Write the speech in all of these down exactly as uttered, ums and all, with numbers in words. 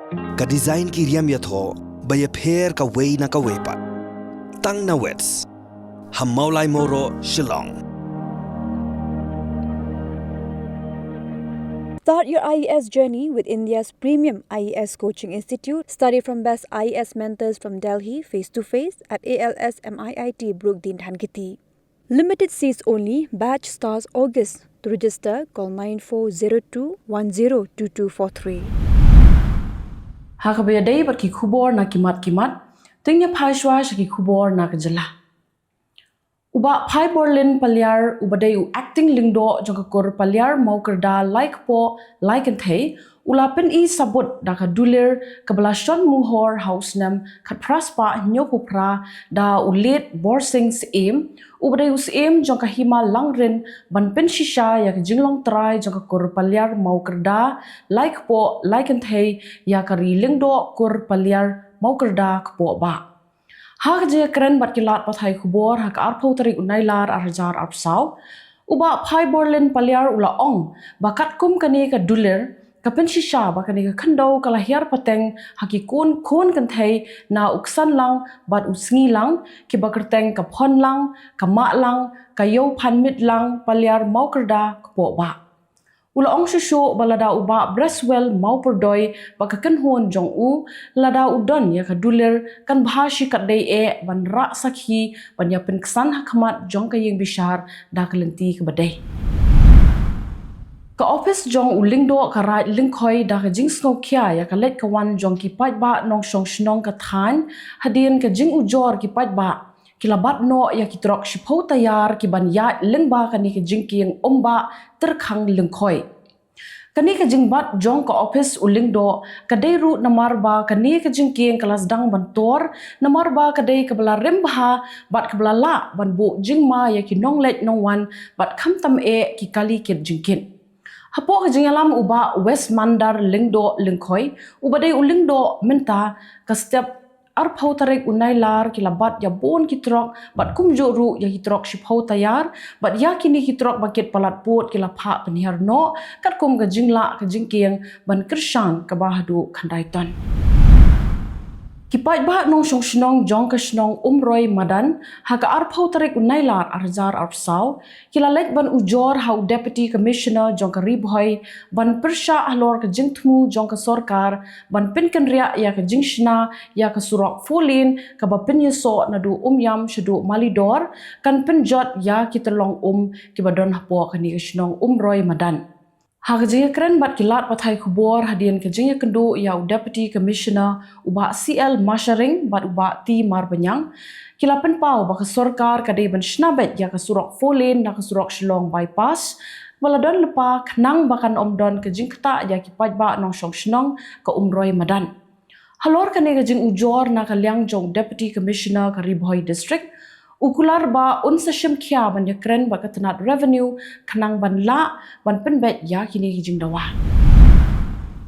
Ka design ki riam ïathoh ba ïapher kawei na kawei pat. Tang na Wits ha Mawlai Mawroh, Shillong. Start your I A S journey with India's premium I A S coaching institute. Study from best I A S mentors from Delhi, face to face at A L S M I I T Brookdin, Dhankheti. Limited seats only. Batch starts August. To register, call nine four zero two one zero two two four three. Ha kaba ïadei bad ki khubor na ki mat ki mat, to ngin ïa phai shuwa sha ki khubor na ka jylla. U Bah Phaiborlin Paliar, uba dei u acting lyngdoh jong ka kur Paliar Mawkyrda Laikpoh Laikynthei, u la pyni sabut da ka dulir kaba la shon muhor ha u snem khatphra spah hynñiewphew phra da u Late Borsing Syiem, uba dei u syiem jong ka hima Langrin, ban pynshisha ïa ka jinglong trai jong ka kur Paliar Mawkyrda Laikpoh Laikynthei ïa ka ri lyngdoh kur Paliar Mawkyrda Kpohbah. Ha ka jingïakren bad ki lad pathai khubor ha ka arphew tarik u Nailar arhajar arphew saw, u Bah Phaiborlin Paliar u la ong ba katkum kane ka dulir, ka pynshisha ba kane ka khyndew ka la hiar pateng ha ki khun, khun kynthei na u Ksanlang bad u Sngilang, kiba kyrteng ka Phonlang, ka Mahlang, ka Ïewphanmitlang Paliar Mawkyrda Kpohbah. U la ong shuh shuh ba lada u Bah Breswell Mawpyrdoi bad ka kynhun jong u, lada u don ïa ka dulir, kan bha shi katdei eh ban rah sakhi ban ïa pynksan ha khmat jong ka ïing bishar da ka lynti kaba dei. Ka ophis jong u lyngdoh ka Raid Lyngkhoi da ka jingsngewkhia ïa ka leit ka wan jong ki paidbah nongshong shnong ka thaiñ, hadien ka jingujor ki paidbah, ki la bat noh ïa ki trok shiphew taïar ki ban ïaid lyngba kane ka jingkieng Umbah Tyrkhang Lyngkhoi. Kane ka jingbat jong ka ophis u lyngdoh ka dei ruh namar ba kane ka jingkieng ka la sdang ban tor, namar ba ka dei kaba la rim bha bad kaba la lah ban buh jingma ïa ki nongleit nongwan bad khamtam eh ki kali kit jingkit. Hapoh ka jingïalam u Bah Westmander Lyngdoh Lyngkhoi, uba dei u lyngdoh mynta, ka step arphew tarik u Nailar ki la bat ïa bun ki trok bad kumjuh ruh ïa ki trok shiphew taïar, bad ïa kine ki trok ba kit palat pud ki la phah pynhiar noh katkum ka jinglah ka jingkieng ban kyrshan kaba haduh khyndai ton. Ki paidbah nongshong shnong jong ka shnong Umroi Madan, ha ka arphew tarik u Nailar arhajar arphew saw, ki la leit ban ujor ha u Deputy Commissioner jong ka Ri Bhoi ban pyrshah halor ka jingthmu jong ka sorkar ban pynkynriah ïa ka jingshna ïa ka surok four lane kaba pynïasoh naduh Umiam shaduh Malidor, kan pynjot ïa ki tyllong um kiba don hapoh kane ka shnong Umroi Madan. Ha ka jingïakren bad ki lad pathai khubor hadien ka jingïakynduh ïa u Deputy Commissioner u Bah C L Masharing bad u Bah T Marbaniang, ki la pynpaw ba ka sorkar ka dei ban shna beit ïa ka surok four lane na ka surok Shillong Bypass, ba la don lypa khnang ba kan ym don ka jingktah ïa ki paidbah nongshong shnong ka Umroi Madan. Halor kane ka jingujor na ka liang jong u Deputy Commissioner ka Ri Bhoi District, u kular ba un sa shim khia ban ïakren bad ka tnat Revenue khnang ban lah ban pynbeit ïa kine ki jingdawa.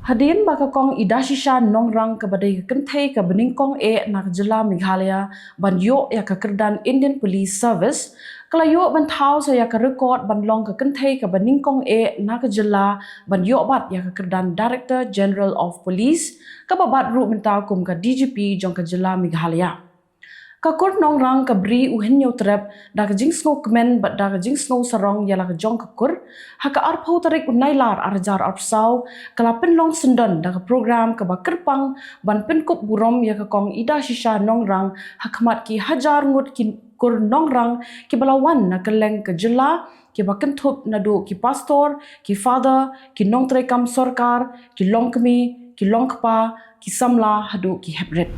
Hadien ba ka kong Idashisha Nongrang kaba dei ka kynthei kaba nyngkong eh na ka jylla Meghalaya ban ïoh ïa ka kyrdan Indian Police Service, ka la ïoh ban thaw sa ïa ka record ban long ka kynthei kaba nyngkong eh na ka jylla ban ïoh bat ïa ka kyrdan Director General of Police, kaba bat ruh mynta kum ka D G P jong ka jylla Meghalaya. Ka kur Nongrang ka Bri u Hynñiewtrep, da ka jingsngew kmen bad da ka jingsngew sarong ïa la ka jong ka kur, ha ka arphew tarik u Nailar arhajar arphew saw, ka la pynlong syndon da ka program kaba kyrpang ban pynkup burom ïa ka kong Idashisha Nongrang ha khmat ki hajar ngut ki kur Nongrang kiba la wan na kylleng ka jylla, kiba kynthup naduh ki pastor, ki father, ki nongtrei kam sorkar, ki longkmie, ki longkpa, ki samla haduh ki heprit.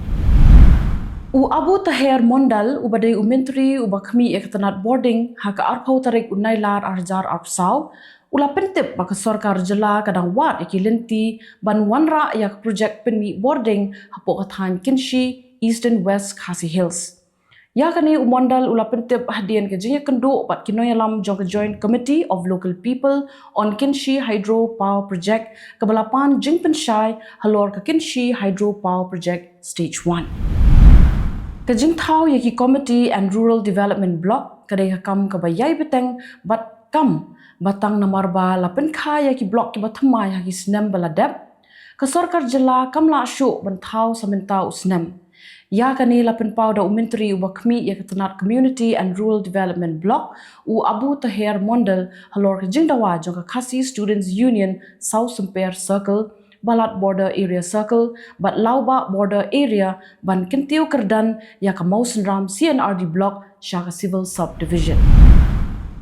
U Abu Taher Mondal, uba dei u myntri uba khmih ïa ka tnat bording, ha ka arphew tarik u Nailar arhajar arphew saw, u la pyntip ba ka sorkar jylla ka dang wad ïa ki lynti ban wanrah ïa ka projek pynmih bording hapoh ka thaiñ Kynshi, Eastern West Khasi Hills. Ïa kane u Mondal u la pyntip hadien ka jingïakynduh bad ki nongïalam jong ka Joint Committee of Local People on Kynshi Hydro Power Project, kaba la pan jingpynshai halor ka Kynshi Hydro Power Project Stage one. Ka jingthaw ïa ki Committee and Rural Development Block ka dei ka kam kaba ïai bteng bad kam ba tang namar ba la pynkha ïa ki block kiba thymmai ha ki snem ba la dep. Ka sorkar jylla kam lah shuh ban thaw sa mynta u snem. Ïa kane la pynpaw da u Myntri uba khmih ïa ka tnat Community and Rural Development Block, u Abu Taher Mondal, halor ka jingdawa jong ka Khasi Students Union Sawsymper Circle, Balat Border Area Circle bad Lawbah Border Area ban kyntiew kyrdan ïa ka Mawsynram C and R D Block sha ka Civil Subdivision.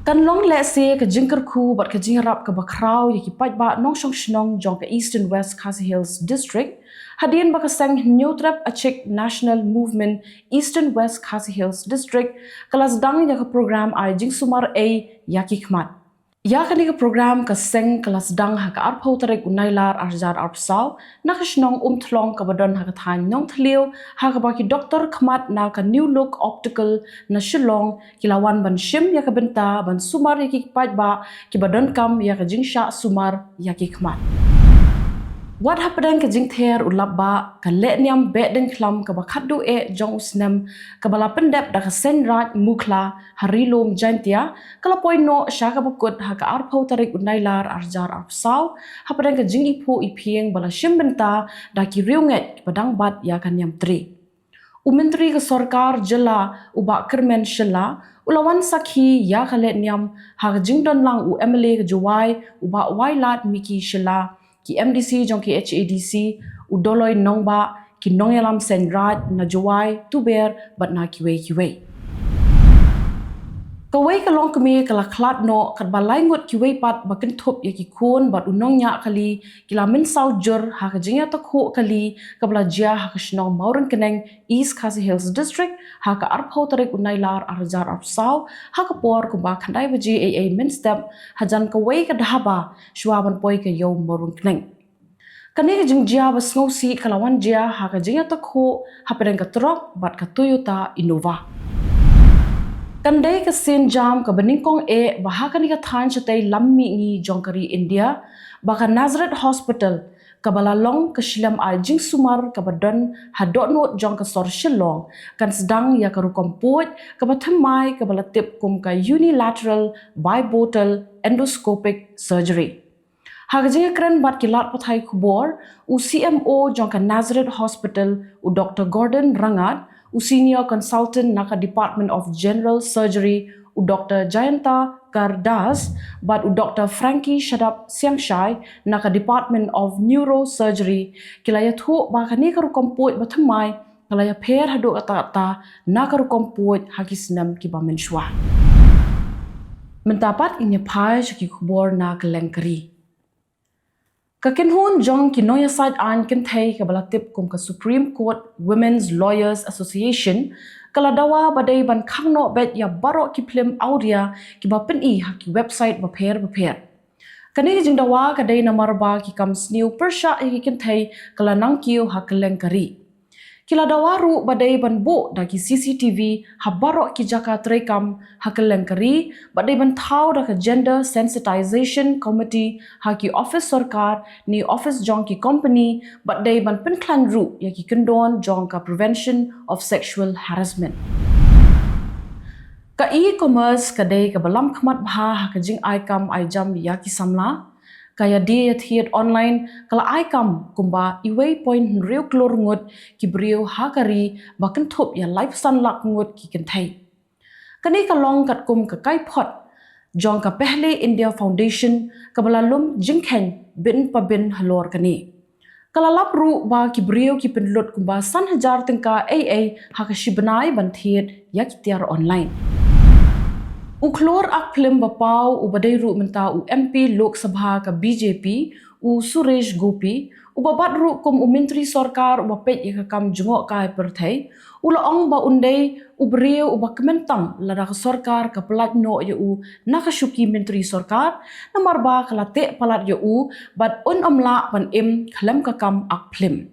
Kan long lehse ka jingkyrkhu bad ka jingïarap kaba khraw ïa ki paidbah nongshong shnong jong ka Eastern West Khasi Hills District hadien ba ka seng Hynñiewtrep Achik National Movement Eastern West Khasi Hills District ka la sdang ïa ka program ai jingsumar ei ïa ki khmat. Ïa kane ka program ka seng ka la sdang ha ka arphew tarik u Nailar arhajar arphew saw na ka shnong Umthlong kaba don ha ka thaiñ Nongthliew, ha kaba ki doktor khmat na ka New Look Optical na Shillong ki la wan ban shim ïa ka bynta ban sumar ïa ki paidbah kiba donkam ïa ka jingshah sumar ïa ki khmat. Wat hapdeng ka jingther u lapbah, ka lehniam Behdeiñkhlam kaba khatduh eh jong u snem kaba la pyndep da ka Seiñ Raij Mukhla ha Ri Lum Jaintia ka la poi noh sha kaba kut ha ka arphew tarik u Nailar arhajar arphew saw hapdeng ka jingiphuh iphieng ba la shim bynta da ki riewngeit kiba dang bat ïa ka niamtre. U Myntri ka sorkar jylla u Bah Kyrmen Shylla u la wan sakhi ïa ka lehniam ha ka jingdon lang u M L A ka Jowai u Bah Wailadmiki Shylla, ki M D C jong ki H A D C, u Doloi Nongbah, ki nongïalam Seiñ Raij na Jowai, Tuber bad na kiwei kiwei. Kawei ka longkmie ka la khlad noh katba lai ngut kiwei pat ba kynthup ïa ki khun bad u nongñiah kali ki la mynsaw jur ha ka jingïatakhuh kali kaba la jia ha ka shnong Mawryngkneng, East Khasi Hills District, ha ka arphew tarik u Nailar arhajar arphew saw ha ka por kumba khyndai baje eiei mynstep hajan kawei ka dhaba shuwa ban poi ka ïew Mawryngkneng. Kane ka jingjia ba sngewsih ka la wan jia ha ka jingïatakhuh hapdeng ka trok bad ka Toyota Innova. Kan dei ka sienjam kaba nyngkong eh ba ha kane ka thaiñ shatei lam mihngi jong ka ri India ba ka Nazareth Hospital kaba la long ka shilem ai jingsumar kaba don ha dohnud jong ka sor Shillong kan sdang ïa ka rukom puid kaba thymmai kaba la tip kum ka unilateral bibotal endoscopic surgery. Ha ka jingïakren bad ki lad pathai khubor, u C M O jong ka Nazareth Hospital, u Doctor Gordon Rangat, u Senior Consultant na ka Department of General Surgery, u Doctor Jayanta Kar Das, bad u Doctor Frankie Shadap Siangshai na ka Department of Neurosurgery, ki la ïathuh ba kane ka rukom puid ba thymmai ka la ïapher haduh katta katta na ka rukom puid ha ki snem kiba mynshuwa. Mynta pat ngin ïa phai sha ki khubor na kylleng ka ri. Ka kynhun jong ki nongïasaid aiñ kynthei kaba la tip kum ka Supreme Court Women's Lawyers Association ka la dawa ba dei ban khang noh beit ïa baroh ki phlim awria kiba pyni ha ki website bapher bapher. Kane ka jingdawa ka dei namar ba ki kam sniew pyrshah ïa ki kynthei ka la nangkiew ha kylleng ka ri. Ki la dawa ruh ba dei ban buh da ki C C T V ha baroh ki jaka treikam ha kylleng ka ri, ba dei ban thaw da ka Gender Sensitization Committee ha ki office sorkar ne office jong ki company, ba dei ban pynkhlaiñ ruh ïa ki kyndon jong ka Prevention of Sexual Harassment. Ka e-commerce ka dei kaba lam khmat bha ha ka jingai kam ai jam ïa ki samla. Ka ïadie ïathied online ka la ai kam kumba uwei point hynriew klur ngut ki briew ha ka ri ba kynthup ïa laiphew san lak ngut ki kynthei. Kane ka long katkum ka kaiphod jong ka Pehle India Foundation kaba la lum jingkheiñ bin pa bin halor kane. Ka la lap ruh ba ki briew ki pynlut kumba san hajar tyngka ei ei ha ka shi bnai ban thied ïa ki tiar online. U khlur ak phlim ba paw uba dei ruh mynta u M P Lok Sabha ka B J P, u Suresh Gopi, uba bat ruh kum u myntri sorkar uba peit ïa ka kam jngohkai pyrthei, u la ong ba un dei u briew uba kmen tam lada ka sorkar ka pyllait noh ïa u na ka shuki myntri sorkar, namar ba ka la teh palat ïa u bad un ym lah ban im khlem ka kam ak phlim.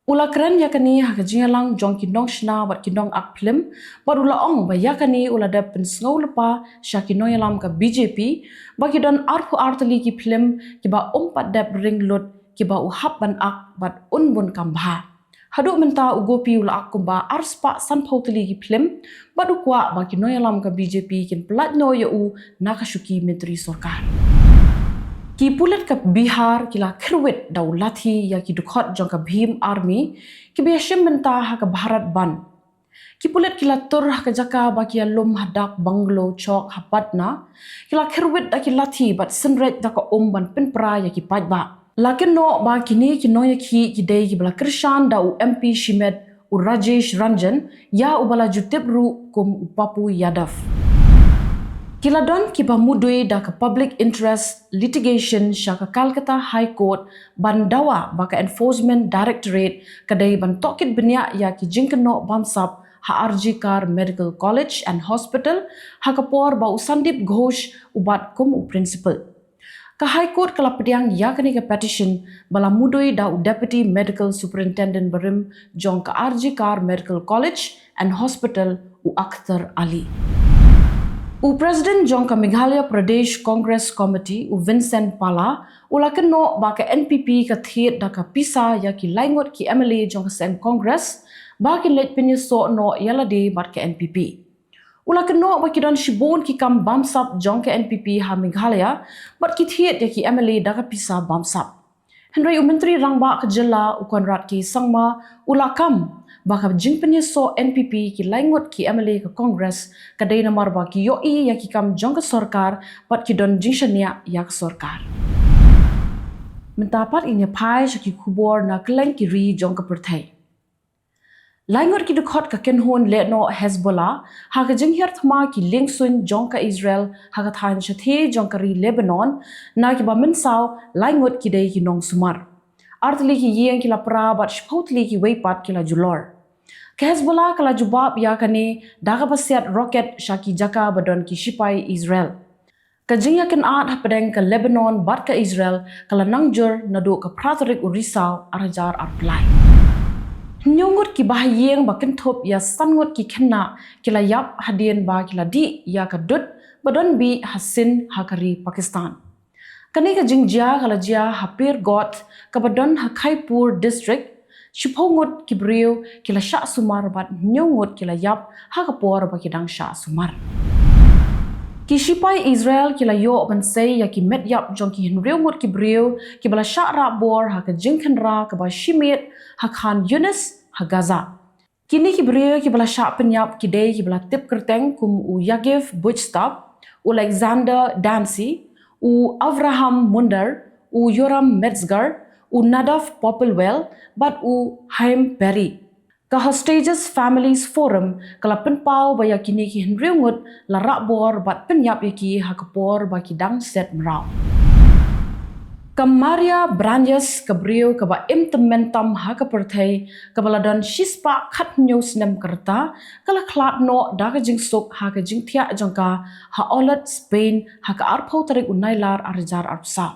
U la kren ïa kane ha ka jingïalang jong ki nongshna bad ki nong ak phlim, bad u la ong ba ïa kane u la dep pynsngew lypa sha ki nongïalam ka B J P ba ki don arphew ar tylli ki phlim kiba um pat dep ring lut kiba u hap ban ak bad un bun kam bha. Haduh mynta u Gopi u la ak kumba arspah sanphew tylli ki phlim, bad u kwah ba ki nongïalam ka B J P kin pyllait noh ïa u na ka shuki myntri sorkar. Ki pulit ka Bihar ki la khyrwit da u lathi ïa ki dkhot jong ka Bhim Army kiba ïashim bynta ha ka Bharat Bandh. Ki pulit ki la tur ha ka jaka ba ki ïalum ha dak bungalow chowk ha Patna. Ki la khyrwit da ki lathi bad synreit da ka um ban pynpra ïa ki paidbah. La kynnoh ba kine ki nongïakhih ki dei kiba la kyrshan da u M P shimet u Rajesh Ranjan, ïa uba la ju tip ruh kum u Pappu Yadav. Ki la don kiba mudui da ka Public Interest Litigation sha ka Calcutta High Court ban dawa ba ka Enforcement Directorate ka dei ban tohkit bniah ïa ki jingkynnoh bamsap ha R G Kar Medical College and Hospital ha ka por ba u Sandeep Ghosh u bat kum u principal. Ka High Court ka la pdiang ïa kane ka petition ba la mudui da u Deputy Medical Superintendent barim jong ka R G Kar Medical College and Hospital, u Akhtar Ali. U President jong ka Meghalaya Pradesh Congress Committee, u Vincent Pala, u la kynnoh ba ka N P P ka thied da ka pisa ïa ki laingut ki M L A jong ka seng Congress ba kin leit pynïasoh noh ïa lade bad ka N P P. U la kynnoh ba ki don shibun ki kam bamsap jong ka N P P ha Meghalaya bad ki thied ïa ki M L A da ka pisa bamsap. Hynrei u Myntri Rangbah ka jylla u Conrad K Sangma u la kam ba ka jingpynïasoh N P P ki laingut ki M L A ka Congress ka dei namar ba ki ïohi ïa ki kam jong ka sorkar bad ki don jingshaniah ïa ka sorkar. Mynta pat ngin ïa phai sha ki khubor na kylleng ki ri jong ka pyrthei. Laingut ki dkhot ka kynhun lehnoh Hezbollah ha ka jinghiar thma ki liengsuiñ jong ka Israel ha ka thaiñ shathie jong ka ri Lebanon, na kiba mynsaw laingut ki dei ki nongsumar. Artylli ki ïing ki la pra bad shiphew tylli kiwei pat ki la julor. Ka Hezbollah ka la jubab ïa kane da kaba siat rocket sha ki jaka ba don ki shipai Israel. Ka jingïakynad hapdeng ka Lebanon bad ka Israel ka la nang jur naduh ka phra tarik u Risaw arhajar arphew lai. Hynñiew ngut ki bahaïing ba kynthup ïa san ngut ki khynnah ki la ïap hadien ba ki la dih ïa ka dud ba don bih ha Sindh ha ka ri Pakistan. Kane ka jingjia ka la jia ha Pir Ghat kaba don ha Khairpur District. Shiphew ngut ki briew ki la shah sumar bad hynñiew ngut ki la ïap ha ka por ba ki dang shah sumar. Ki shipai Israel ki la ïoh ban sei ïa ki met ïap jong ki hynriew ngut ki briew kiba la shah rah bor ha ka jingkhynra kaba shimiet ha Khan Yunis ha Gaza. Kine ki briew kiba la shah pynïap ki dei kiba la tip kyrteng kum u Yagiev Buchstab, u Alexander Dancy, u Avraham Mundar, u Yoram Metzger, u Nadav Poppelwell bad u Haim Perry. Ka Hostages Families Forum ka la pynpaw ba ïa kine ki hynriew ngut la rah bor bad pynïap ïa ki ha ka por ba ki dang set mraw. Ka Maria Branyas, ka briew kaba im tymmen tam ha ka pyrthei, kaba la don shispah khathynñiew snem ka rta, ka la khlad noh da ka jingsuk ha ka jingthiah jong ka ha Olot, Spain ha ka arphew tarik u Nailar arhajar arphew saw.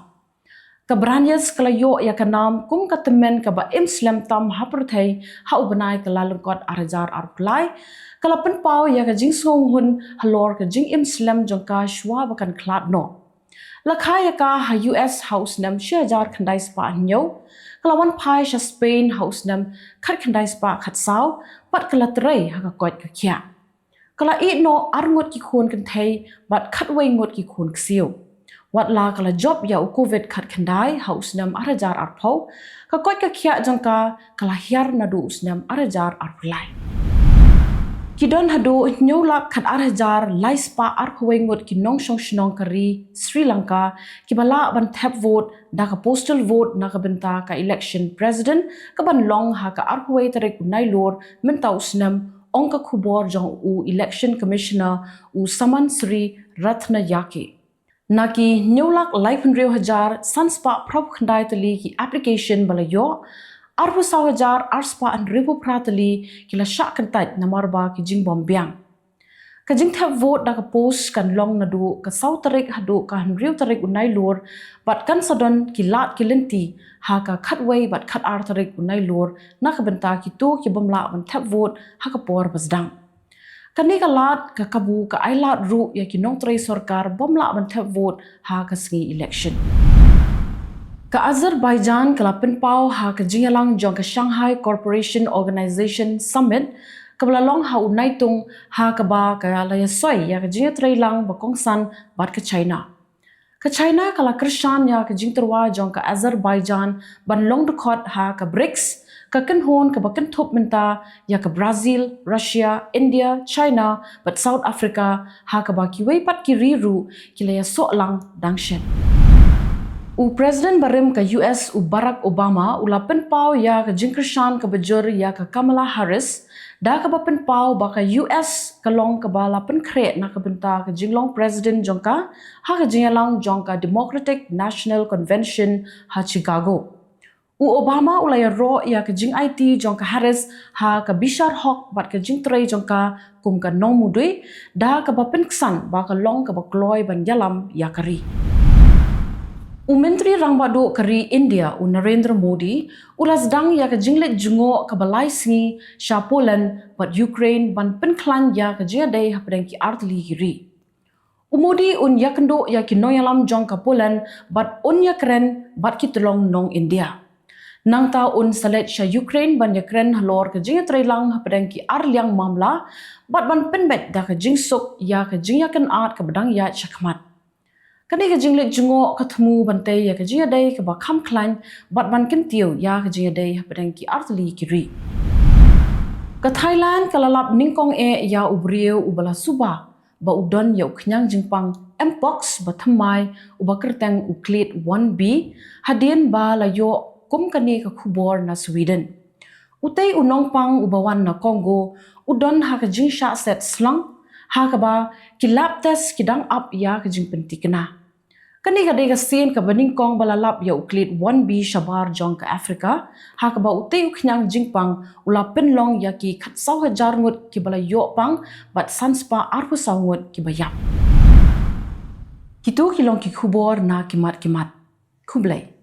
Ka Branyas ka la ïoh ïa ka nam kum ka tymmen kaba im slem tam ha pyrthei ha u bnai Kyllalyngkot arhajar arphew lai. Ka la pynpaw ïa ka jingsngewhun halor ka jingim slem jong ka shuwa ba kan khlad noh. La kha ïa ka ha U S ha u snem shihajar khyndai spah hynñiew. Ka la wan phai sha Spain ha u snem khatkhyndai spah khatsaw bad ka la trei ha ka koit ka khiah. Ka la ïeh noh ar ngut ki khun kynthei bad khatwei ngut ki khun ksiew. Wat la ka la jop ïa u Covid khatkhyndai ha u snem arhajar arphew, ka koit ka khiah jong ka ka la hiar naduh u snem arhajar arphew lai. Ki don haduh hynñiew lak khatar hajar lai spah arphew wei ngut ki nongshong shnong ka ri Sri Lanka kiba lah ban thep vote da ka postal vote na ka bynta ka election president kaban long ha ka arphew wei tarik u Nailur mynta u snem, ong ka khubor jong u Election Commissioner u Saman Sri Rathnayake. Na ki hynñiew lak laiphew hynriew hajar san spah phraphew khyndai tylli ki application ba la ïoh, arphew saw hajar ar spah hynriewphew phra tylli ki la shah kyntait namar ba ki jingbym biang. Ka jingthep vote da ka post kan long naduh ka saw tarik haduh ka hynriew tarik u Nailur bad kan sa don ki lad ki lynti ha ka khatwei bad khatar tarik u Nailur na ka bynta kito ki bym lah ban thep vote ha ka por ba sdang. Kane ka lad ka kabu ka ai lad ruh ïa ki nongtrei sorkar bym lah ban thep vote ha ka sngi election. Ka Azerbaijan ka la pynpaw ha ka jingïalang jong ka Shanghai Cooperation Organization Summit kaba la long ha u Naitung ha kaba ka la ïasoi ïa ka jingïatreilang ba kongsan bad ka China. Ka China ka la kyrshan ïa ka jingtyrwa jong ka Azerbaijan ban long dkhot ha ka BRICS, ka kynhun kaba kynthup mynta ïa ka Brazil, Russia, India, China bad South Africa, ha kaba kiwei pat ki ri ruh ki la ïasoh lang dang shen. U President barim ka U S u Barack Obama u la pynpaw ïa ka jingkyrshan kaba jur ïa ka Kamala Harris, da kaba pynpaw ba ka U S ka long kaba la pynkhreh na ka bynta ka jinglong President jong ka ha ka jingïalang jong ka Democratic National Convention ha Chicago. U Obama u la ïaroh ïa ka jingaiti jong ka Harris ha ka bishar hok bad ka jingtrei jong ka kum ka nongmudui, da kaba pynksan ba ka long kaba kloi ban ïalam ïa ka ri. U Myntri Rangbah Duh ka ri India u Narendra Modi u la sdang ïa ka jingleit jngoh kaba lai sngi sha Poland bad Ukraine ban pynkhlaiñ ïa ka jingïadei hapdeng ki artylli ki ri. U Modi un ïakynduh ïa ki nongïalam jong ka Poland bad un ïakren bad ki tyllong nong India. Nangta un sa leit sha Ukraine ban ïakren halor ka jingïatreilang hapdeng ki arliang mamla bad ban pynbeit da ka jingsuk ïa ka jingïakynad kaba dang ïaid shakhmat. Kane ka jingleit jngoh ka thmu ban tei ïa ka jingïadei kaba kham khlaiñ bad ban kyntiew ïa ka jingïadei hapdeng ki artylli ki ri. Ka Thailand ka la lap nyngkong eh ïa u briew uba la suba ba u don ïa u khñiang jingpang Mpox ba thymmai uba kyrteng u Clade one B, hadien ba la ïoh kum kane ka khubor na Sweden. Utei u nongpang uba wan na Congo u don ha ka jingshah set slong, ha kaba ki lab test ki dang ap ïa ka jingpynthikna. Kane ka dei ka sien kaba nyngkong ba la lap ïa u Clade one B shabar jong ka Africa, ha kaba utei u khñiang jingpang u la pynlong ïa ki khatsaw hajar ngut kiba la ïoh pang bad sanspah arphew saw ngut kiba ïap. Kito ki long ki khubor na ki mat ki mat. Khublei.